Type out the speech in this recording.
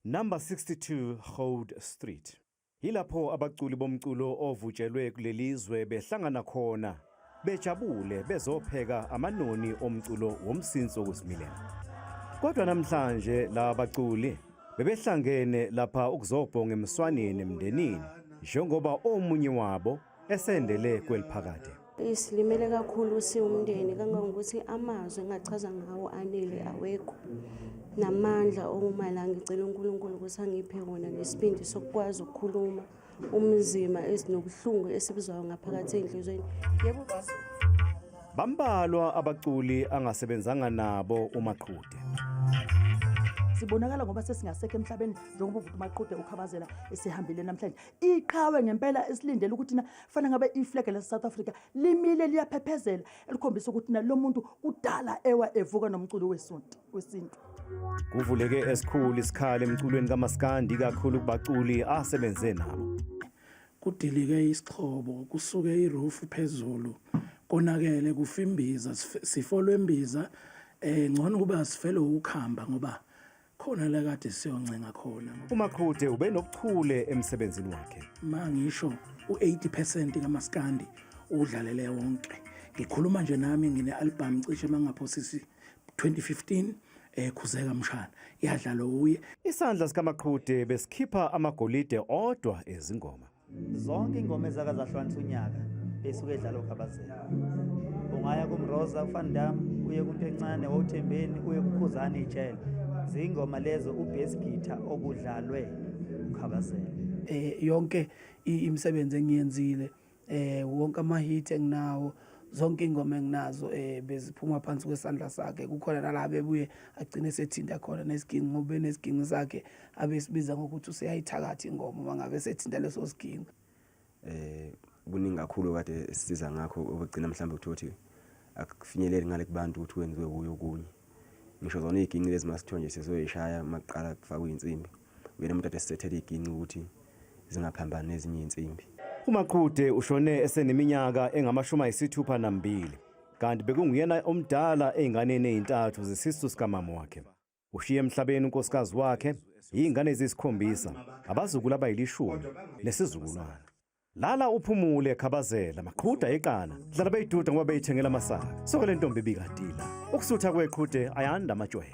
Number 62 Goud Street. Yilapho abaculi bomculo ovutshelwe kulelizwe behlangana khona bejabule bezopheka amanoni omculo womsinsi wokuzimilela. Kodwa namhlanje laba baculi bebehlangene lapha ukuzobhonga emswaneni emndenini njengoba omunye wabo esendele kweliphakade. Isilimele kakhulu siwumndeni kangangokuthi amazwi engachaza ngawo anele awekho. Namandla okuma la ngicela uNkulunkulu ukuthi angiphe wona nesibindi sokukwazi ukukhuluma umzima esinobuhlungu esibuzwayo ngaphakathi ey'nhlizweni. Yebo. Bambalwa abaculi angasebenzanga nabo uMaqhude. Sibonakala ngoba sesingasekho emhlabeni njengoba uvuka uMaqhude uKhabazela esehambile namhlanje. Iqhawe ngempela esilindele ukuthi na fanele ngabe iflag lase South Africa limile liyaphephezela elikhombisa ukuthi na lo muntu kudala ewa evuka nomculo wesonto wesintu. Kuvuleke esikhulu isikhala emculweni kaMaskandi kakhulu kubaculi asebenze nabo. Kudilike isixhobo, kusuke iroof phezulu, konakele kufa imbiza, sifolwe imbiza eh ngcono kuba sifele ukukhamba ngoba khona la kade siyoncenga khona. UMaqhude ubenobuchule emsebenzini wakhe. Mangisho u-80% kaMaskandi udlalele wonke. Ngikhuluma nje nami ngine album cishe mangaphosisi 2015 khuzeka mshana yadlalwa uye. Isandla sikaMaqhude besikhipha amagolide odwa ezingoma. Zonke ingoma ezaka zahlukanisa unyaka besuke edlala uKhabazela. Ungaya kuMroza uVan Damme, uye kunto encane woThembeni, uye kuKhuzani ijele. Zingoma lezo ubass guitar obudlalwe uKhabazela. Yonke imisebenzi engiyenzile, wonke ama hit enginawo, zonke ingoma enginazo beziphuma phansi kwesandla sakhe. Kukhona nala bebuye agcine sethinta khona nesiginci ngoba enesiginci sakhe abesibiza ngokuthi useyayithakatha ingoma uma ngabe sethinta leso siginci. Kuningi kakhulu kade sisiza ngakho obegcina mhlawumbe ukuthi akufinyeleli ngale kubantu ukuthi kwenziwe kuyo okunye. Ngisho zona iy'ginci lezi masithiwa nje sizoyishaya makuqala kufakwe iy'nsimbi, uyena umuntu ade sisethele iy'ginci ukuthi zingaphambani nezinye iy'nsimbi. UMaqhude ushone eseneminyaka engama-62 kanti bekunguyena omdala ey'nganeni ey'ntathu zesisu sikamama wakhe. Ushiye emhlabeni unkosikazi wakhe, iy'ngane eziyisikhombisa, abazukulu abayilishumi nesizukulwane. Lala uphumule Khabazela, Maqhude ayeqala, dlala beyiduda ngoba beyithengela amasaka. Soke le ntombi ibikadila. Ukusutha kweqhude ayanda amatshwele.